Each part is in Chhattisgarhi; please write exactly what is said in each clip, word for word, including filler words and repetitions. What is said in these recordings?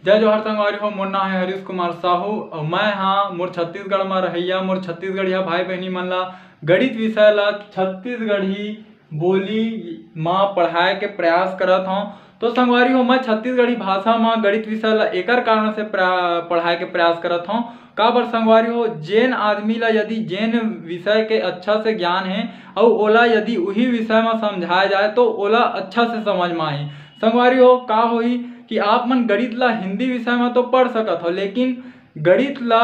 जय जोहार संगवारी हो, मोर नाम है हरीश कुमार साहू और मैं हाँ मोर छत्तीसगढ़ में रहैया, मोर छत्तीसगढ़िया भाई बहनी मन ला गणित विषय ला छत्तीसगढ़ी बोली मा पढ़ाए के प्रयास करत हौं। तो संगवारी हो, मैं छत्तीसगढ़ी भाषा मा गणित विषय ला एकर कारण से प्रा-, पढ़ाए के प्रयास करत हौं। काबर संगवारी हो, जेन आदमी ला यदि जेन विषय के अच्छा से ज्ञान है और ओला यदि उही विषय मा समझाया जाए तो ओला अच्छा से समझ मा आही। संगवारी हो, का होही कि आप मन गणित ला हिंदी विषय मा तो पढ़ सकत हो, लेकिन गणित ला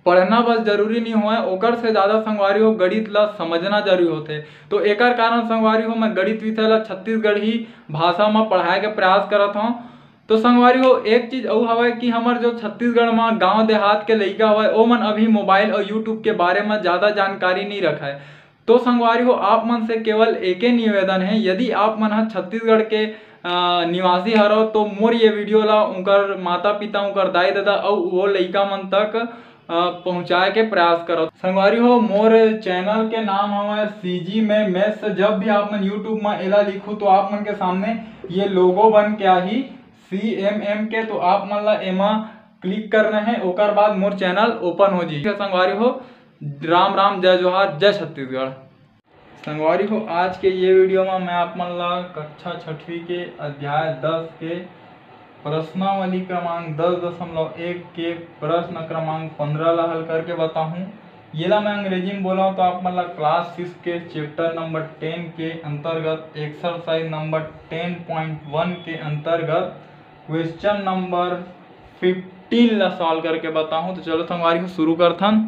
पढ़ना बस जरूरी नहीं होय, ओकर से ज़्यादा संगवारी हो गणित ला समझना जरूरी होथे। तो एकर कारण संगवारी हो मैं गणित विषय ला छत्तीसगढ़ी भाषा मा पढ़ाए के प्रयास करत हौं। तो संगवारी हो, एक चीज अउ हवय कि हमर जो छत्तीसगढ़ मा गांव देहात के लइका हवय, ओमन अभी मोबाइल और YouTube के बारे मा ज़्यादा जानकारी नहीं रखय। तो संगवारी हो, आप मन से केवल एके निवेदन है, यदि आप मन ह छत्तीसगढ़ के, अ, निवासी हरो तो मोर ये वीडियो ला उनकर माता पिता, उनकर दाई ददा अउ वो लइका मन तक, अ, पहुँचाए के प्रयास करो। संगवारी हो, मोर चैनल के नाम हवय CG में मैथ्स। जब भी आप मन YouTube में एला लिखू तो आप मन के सामने ये लोगो बन के आही CMM के, तो आप मन ला एमा क्लिक करना है, ओकर बाद मोर चैनल ओपन हो जाही। संगवारी हो, राम राम, जय जोहार, जय छत्तीसगढ़। संगवारी हो, आज के ये वीडियो में मैं आप मन ला कक्षा छठवीं के अध्याय दस के प्रश्नावली क्रमांक दस दशमलव एक के प्रश्न क्रमांक पंद्रह ला हल करके बताहूँ। येला मैं अंग्रेजी में बोला तो आप मन ला क्लास सिक्स के चैप्टर नंबर टेन के अंतर्गत एक्सरसाइज नंबर टेन पॉइंट वन के अंतर्गत क्वेश्चन नंबर फिफ्टीन ला सॉल्व करके बताहूँ। तो चलो संगवारी हो, शुरू करथन।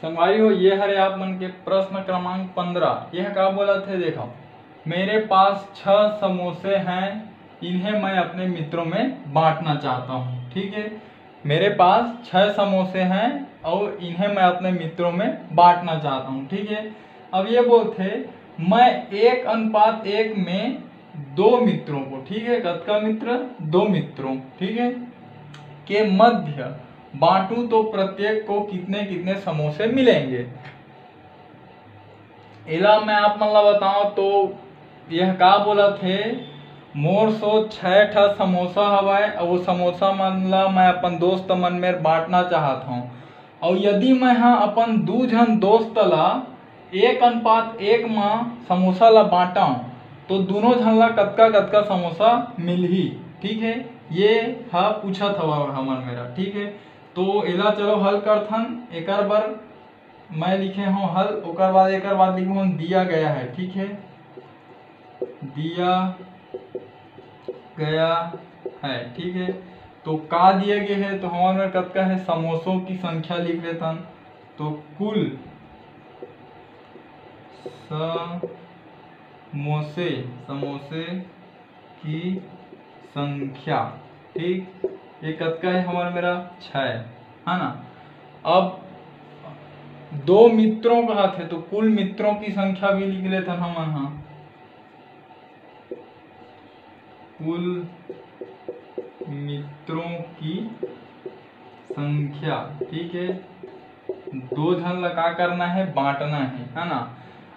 संगवारी हो, ये हरे आप मन के प्रश्न क्रमांक पंद्रह। यह का बोलत हे, देखो, मेरे पास छह समोसे हैं, इन्हें मैं अपने मित्रों में बांटना चाहता हूँ। ठीक है, मेरे पास छह समोसे हैं और इन्हें मैं अपने मित्रों में बांटना चाहता हूँ। ठीक है, अब ये बोलथे, मैं एक अनुपात एक में दो मित्रों को, ठीक है, कतका मित्र, दो मित्रों, ठीक है, के मध्य बांटूं तो प्रत्येक को कितने कितने समोसे मिलेंगे। एला मैं आप मन ला बताऊं तो यह का बोलत हे, मोर सो छह ठा समोसा हवय, अउ वो समोसा मन ला मैं अपन दोस्त मन में बांटना चाहत हूँ। अउ यदि मैं ह अपन दू झन दोस्त ला एक अनुपात एक म समोसा ला बांटव, तो दोनों झन ला कतका कतका समोसा मिलही? ठीक है, ये ह पूछत हवा हमर मेरा। ठीक है, तो एला चलो हल करथन। एकर बर मैं लिखे हूँ हल, ओकर बाद एकर बाद लिखे हूँ दिया गया है। ठीक है, दिया गया है। ठीक है, तो का दिया गया है, तो हमर में कतका है, समोसों की संख्या लिख लेथन। तो कुल समोसे, समोसे की संख्या, ठीक, ये कतका है हमर मेरा, छः, है ना। अब दो मित्रों का हाथ है तो कुल मित्रों की संख्या भी लिख लेथन हमन हा। कुल मित्रों की संख्या, ठीक है, दो झन ला का करना है, बांटना है, है ना।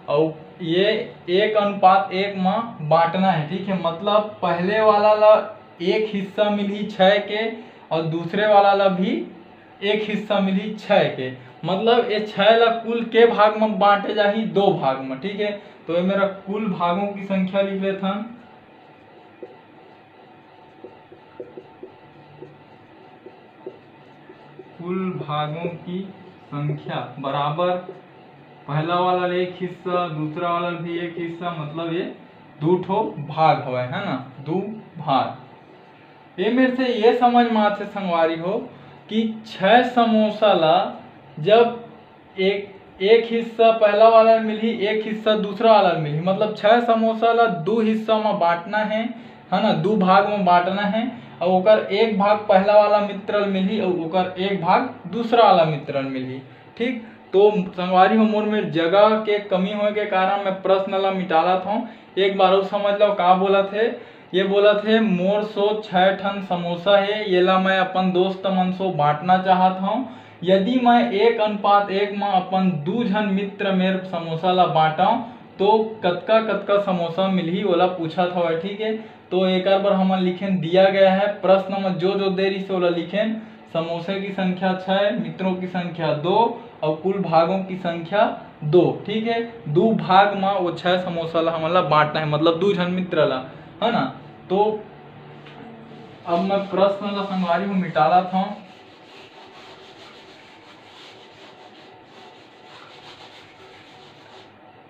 और ये एक अनुपात एक में बांटना है, ठीक है, मतलब पहले वाला ला एक हिस्सा मिलही छः के और दूसरे वाला ला भी एक हिस्सा मिलही छः के, मतलब ये छः ला कुल के भाग में बांटे जाही, दो भाग में, ठीक है। तो ये मेरा कुल भागों की संख्या लिख लेथन, कुल भागों की संख्या बराबर पहला वाला एक हिस्सा, दूसरा वाला भी एक हिस्सा, मतलब ये दू ठो भाग हवय, है ना, दू भाग। ये मेरे से ये समझ में आथे संगवारी हो कि छह समोसा ला जब एक, एक हिस्सा पहला वाला मिलही, एक हिस्सा दूसरा वाला मिलही, मतलब छह समोसा ला दू हिस्सा में बांटना है, है ना, दू भाग में बांटना है। और ओकर एक भाग पहला वाला मित्र ल मिलही और ओकर एक भाग दूसरा वाला मित्र ल मिलही। ठीक, तो संगवारी हो, मोर में जगह के कमी होए के कारण मैं प्रश्न ला मिटालत हूँ। एक बार और समझ लो का बोलत है। ये बोलत है, मोर सो छह ठन समोसा है, येला मैं अपन दोस्त मन सो बांटना चाहत हूँ। यदि मैं एक अनुपात एक में अपन दू झन मित्र मेर समोसा ला बांटव, तो कतका कतका समोसा मिलही, ओला पूछत हवय, ठीक है। तो एकर बर हमन लिखेन, दिया गया है, प्रश्न में जो जो दे रहिस ओला लिखेन, समोसे की संख्या छः, मित्रों की संख्या दो और कुल भागों की संख्या दो, ठीक है। दो भाग में वो छः समोसा ला हमन ला बांटना है, मतलब दो झन मित्र ला, है ना। तो अब मैं प्रश्न ला संगवारी हो मिटालत हूँ।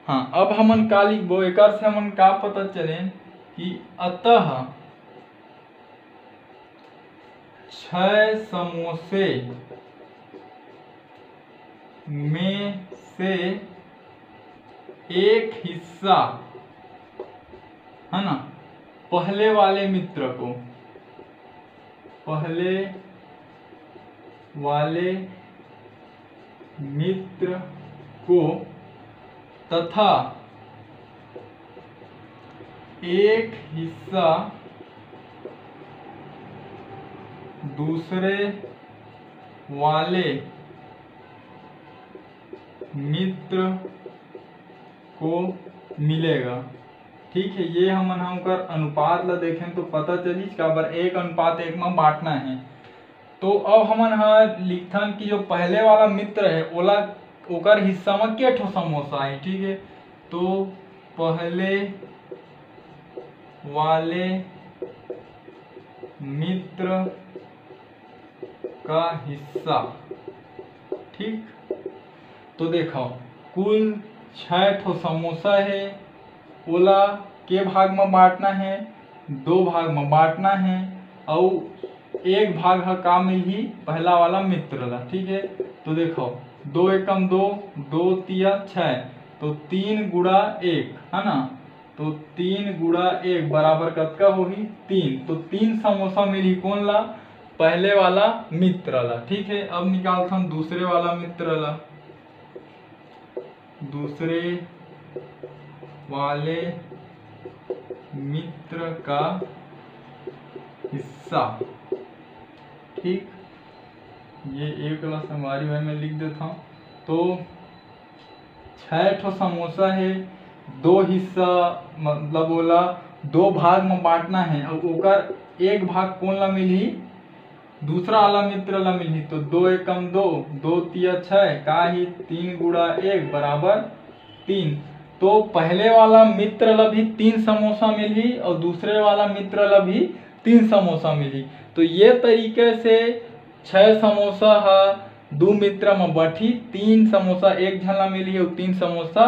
हाँ, अब हमन का लिखबो, एकर से हमन का पता चले कि अतः छह समोसे में से एक हिस्सा, है ना, पहले वाले मित्र को, पहले वाले मित्र को तथा एक हिस्सा दूसरे वाले मित्र को मिलेगा। ठीक है, ये हमन ह ओकर अनुपात ला देखें तो पता चलिस, काबर एक अनुपात एक में बांटना है। तो अब हमन ह लिखथन कि जो पहले वाला मित्र है, ओला, ओकर हिस्सा में के ठो समोसा है, ठीक है। तो पहले वाले मित्र का हिस्सा, ठीक। तो देखो, कुल छह ठो समोसा है, ओला के भाग में बांटना है, दो भाग में बांटना है, अउ एक भाग ह का मिलही, पहला वाला मित्र ला, ठीक है। तो देखो, दो एकम दो, दो तिया छः, तो तीन गुणा एक, है ना। तो तीन गुणा एक बराबर कतका होही? तीन। तो तीन समोसा मिलही कोन ला? पहले वाला मित्र ला, ठीक है। अब निकालथन दूसरे वाला मित्र ला, दूसरे वाले मित्र का हिस्सा, ठीक। ये एक ला संगवारी भाई मैं लिख देता हूँ। तो छः ठो समोसा है, दो हिस्सा, मतलब ओला दो भाग में बांटना है, और ओकर एक भाग कोन ला मिलही? दूसरा वाला मित्र ला मिलही। तो दो एकम दो, दो तिया छः, का ही तीन गुणा एक बराबर तीन। तो पहले वाला मित्र ला भी तीन समोसा मिलही और दूसरे वाला मित्र ला भी तीन समोसा मिलही। तो ये तरीके से छः समोसा ह दू मित्र म बंटही, तीन समोसा एक झन ला मिलही और तीन समोसा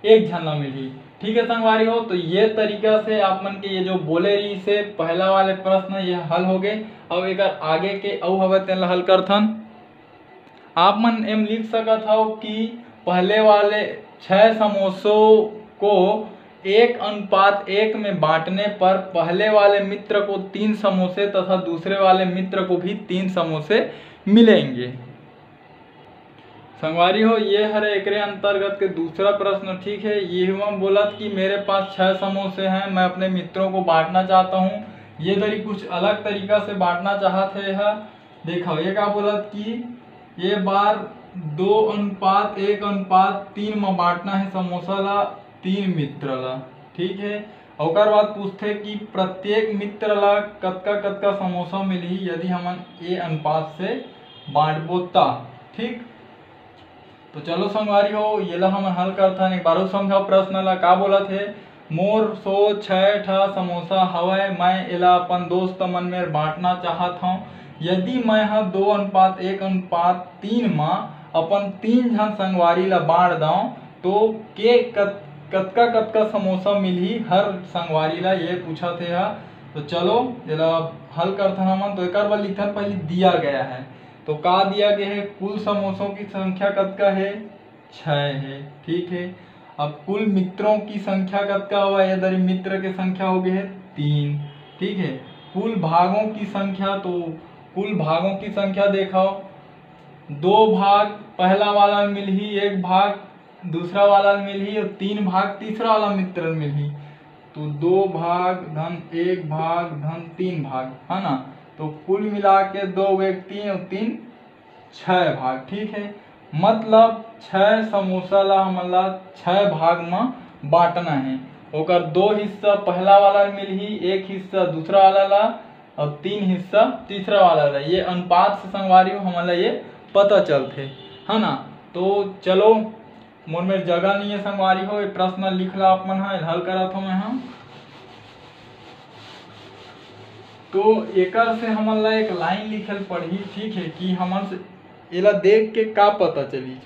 एक झन ला मिलही। ठीक है संगवारी हो, तो ये तरीका से आप मन के ये जो बोले रहिस हे पहला वाले प्रश्न, ये हल हो गए। अब एकर आगे के अउ हवे, तेन ला हल करथन। आप मन एम लिख सकत हव कि पहले वाले छह समोसों को एक अनुपात एक में बांटने पर पहले वाले मित्र को तीन समोसे तथा दूसरे वाले मित्र को भी तीन समोसे मिलेंगे। संगवारी हो, ये हरे एकरे अंतर्गत के दूसरा प्रश्न, ठीक है। ये हम बोलत कि मेरे पास छह समोसे हैं, मैं अपने मित्रों को बांटना चाहता हूँ। ये तरी कुछ अलग तरीका से बांटना चाहत हे। यह देखो, ये का बोलत कि ये बार दो अनुपात एक अनुपात तीन में बांटना है समोसा ला तीन मित्र ला, ठीक है। ओकर बाद पूछथे कि प्रत्येक मित्र ला कतका कतका समोसा मिलही यदि हमन ए अनुपात से बांटबो त, ठीक। तो चलो संगवारी हो, ये ला हमन हल करथन। एक बार अउ समझाओ प्रश्न ला, का बोलत हे, मोर सो छह ठा समोसा हवय, मैं एला अपन दोस्त मन मेर बांटना चाहत हव। यदि मैं ह दो अनुपात एक अनुपात तीन म अपन तीन झन संगवारी ला बांट दंव, तो के कत-, कतका कतका समोसा मिलही हर संगवारी ला, ये पूछत हे ह। तो चलो एला हल करथन हमन। तो एकर बर लिखथन पहले दिया गया है, तो का दिया गया है, कुल समोसों की संख्या कतका है? छः है, ठीक है। अब कुल मित्रों की संख्या कतका हवय? ये दरी मित्र के संख्या हो गए है तीन, ठीक है। कुल भागों की संख्या, तो कुल भागों की संख्या देखो, दो भाग पहला वाला मिलही, एक भाग दूसरा वाला मिलही और तीन भाग तीसरा वाला मित्र मिलही। तो दो भाग धन एक भाग धन तीन भाग, है ना। तो कुल मिला के दो एक तीन और तीन छः भाग, ठीक है। मतलब छः समोसा ला हमन ला छः भाग में बांटना है। ओकर दो हिस्सा पहला वाला ल मिलही, एक हिस्सा दूसरा वाला ला, और तीन हिस्सा तीसरा वाला ला। ये अनुपात से संगवारी हो हमन ला ये पता चलथे, है ना। तो चलो, मोर मेर जगह नहीं है संगवारी हो, ये प्रश्न लिख ला आप मन हा, हल करत हो मैं हा। तो एकर से हमन ला एक लाइन लिखल पड़ही, ठीक है, कि हमन से एला देख के का पता चली।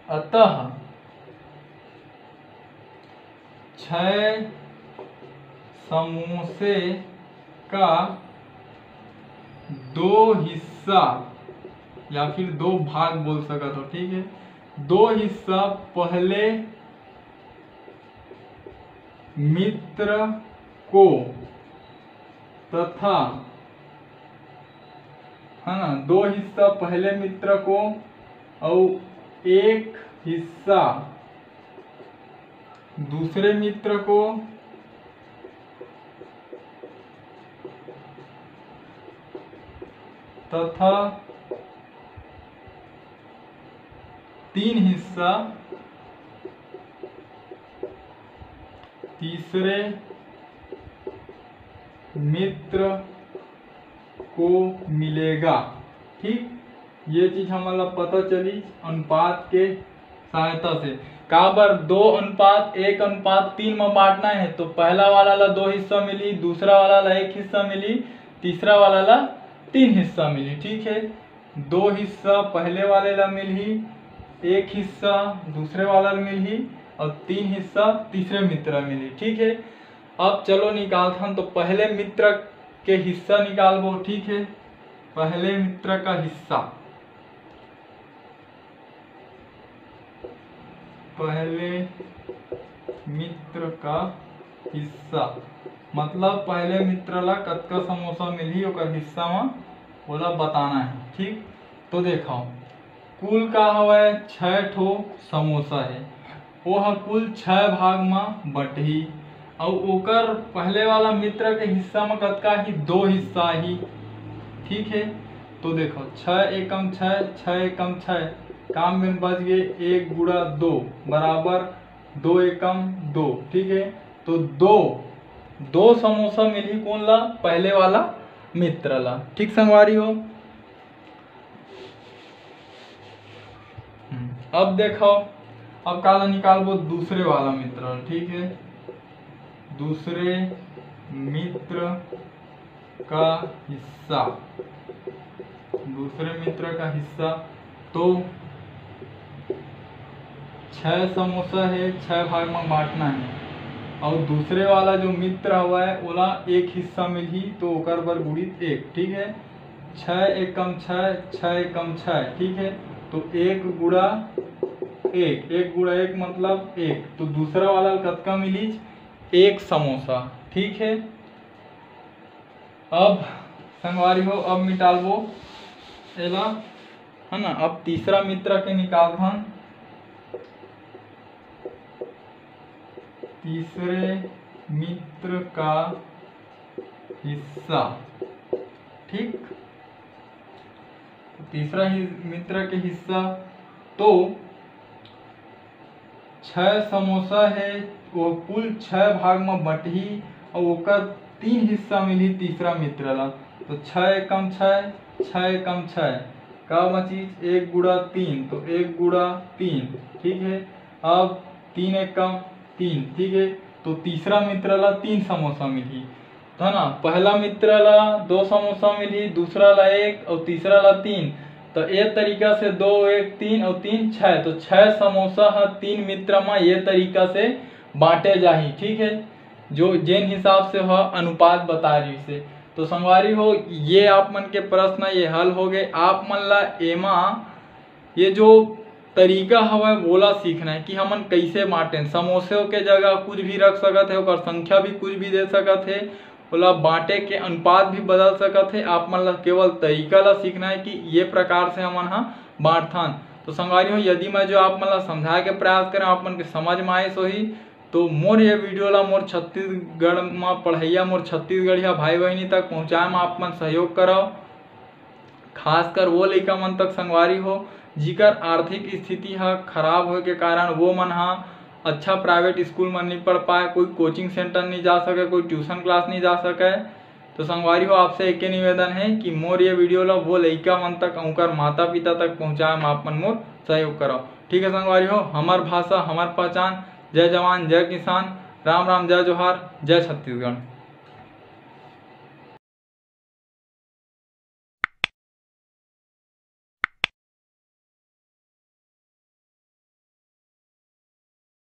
अतः छह समोसे का दो हिस्सा या फिर दो भाग बोल सकत हो, ठीक है, दो हिस्सा पहले मित्र को तथा, है ना, दो हिस्सा पहले मित्र को और एक हिस्सा दूसरे मित्र को तथा तीन हिस्सा तीसरे मित्र को मिलेगा। ठीक, ये चीज हमन ला पता चली अनुपात के सहायता से। काबर दो अनुपात एक अनुपात तीन में बांटना है, तो पहला वाला ला दो हिस्सा मिली, दूसरा वाला ला एक हिस्सा मिली, तीसरा वाला ला तीन हिस्सा मिली। ठीक है, दो हिस्सा पहले वाले ला मिलही, एक हिस्सा दूसरे वाला ला मिलही और तीन हिस्सा तीसरे मित्र ला मिलही। ठीक है, अब चलो निकालथन। तो पहले मित्र के हिस्सा निकालबो। ठीक है, पहले मित्र का हिस्सा, पहले मित्र का हिस्सा, मतलब पहले मित्र ला कतका समोसा मिलही ओकर हिस्सा म ओला बताना है। ठीक, तो देखो, कुल का हवय, छह ठो समोसा है, वो ह कुल छह भाग म बटही, अउ ओकर पहले वाला मित्र के हिस्सा म कतका ही? दो हिस्सा ही। ठीक है, तो देखो, छः एकम छः, छः एकम छः, काम में बच गए एक गुणा दो बराबर दो एकम दो। ठीक है, तो दो, दो समोसा मिली कौन ला? पहले वाला मित्र ला। ठीक संगवारी हो, अब देखो, अब काला निकालबो? दूसरे वाला मित्र। ठीक है, दूसरे मित्र का हिस्सा, दूसरे मित्र का हिस्सा। तो छः समोसा है, छः भाग में बांटना है, और दूसरे वाला जो मित्र हवा है ओला एक हिस्सा मिलही, तो ओकर बर गुणित एक। ठीक है, छः एकम छः, छः एकम छः। ठीक है, तो एक गुणा एक, एक गुणा एक मतलब एक, तो दूसरा वाला कतका मिलीच? एक समोसा। ठीक है, अब संगवारी हो, अब मिटालबो एला, है ना। अब तीसरा मित्र के निकालथन, तीसरे मित्र का हिस्सा। ठीक, तीसरा ही मित्र के हिस्सा। तो छः समोसा है, वो कुल छः भाग में बटही और ओकर तीन हिस्सा मिली तीसरा मित्र ला। तो छः एकम छः, छः एकम छः, का बची? एक गुणा तीन, तो एक गुणा तीन। ठीक है, अब तीन एकम तीन। ठीक है, तो तीसरा मित्र ला तीन समोसा मिली। है ना, पहला मित्र ला दो समोसा मिली, दूसरा ला एक और तीसरा ला तीन। तो ये तरीका से दो एक तीन और तीन छः, तो छः समोसा ह तीन मित्र में ये तरीका से बांटे जाही। ठीक है, जो जेन हिसाब से ह अनुपात बता रही से। तो संगवारी हो, ये आप मन के प्रश्न ये हल हो गए। आप मन ला एमा ये जो तरीका हवय वोला सीखना है कि हमन कैसे बांटेन। समोसे के जगह कुछ भी रख सकत है, ओकर संख्या भी कुछ भी दे सकत है, ओला बांटे के अनुपात भी बदल सकत है। आप मन ला केवल तरीका ला सीखना है कि ये प्रकार से हमन हा बांटथन। तो संगवारी हो, यदि मैं जो आप मन ला समझाए के प्रयास करें आप मन के समझ में आइस होही, तो मोर ये वीडियो ला मोर छत्तीसगढ़ में पढ़ैया मोर छत्तीसगढ़िया भाई बहिनी तक पहुँचाए में आप मन सहयोग करव। खासकर वो लइका मन तक संगवारी हो, जिकर आर्थिक स्थिति ह खराब होए के कारण वो मन ह अच्छा private school में नहीं पढ़ पाए, कोई coaching center नहीं जा सके, कोई tuition class नहीं जा सके, तो संगवारी हो, आपसे एक ही निवेदन है कि मोर ये video ला वो लइका मन तक, उनकर माता पिता तक पहुँचाए में आप मन मोर सहयोग करो। ठीक है संगवारी हो, हमर भाषा, हमर पहचान। जय जवान, जय किसान, राम राम, जय जोहार, जय छत्तीसगढ़।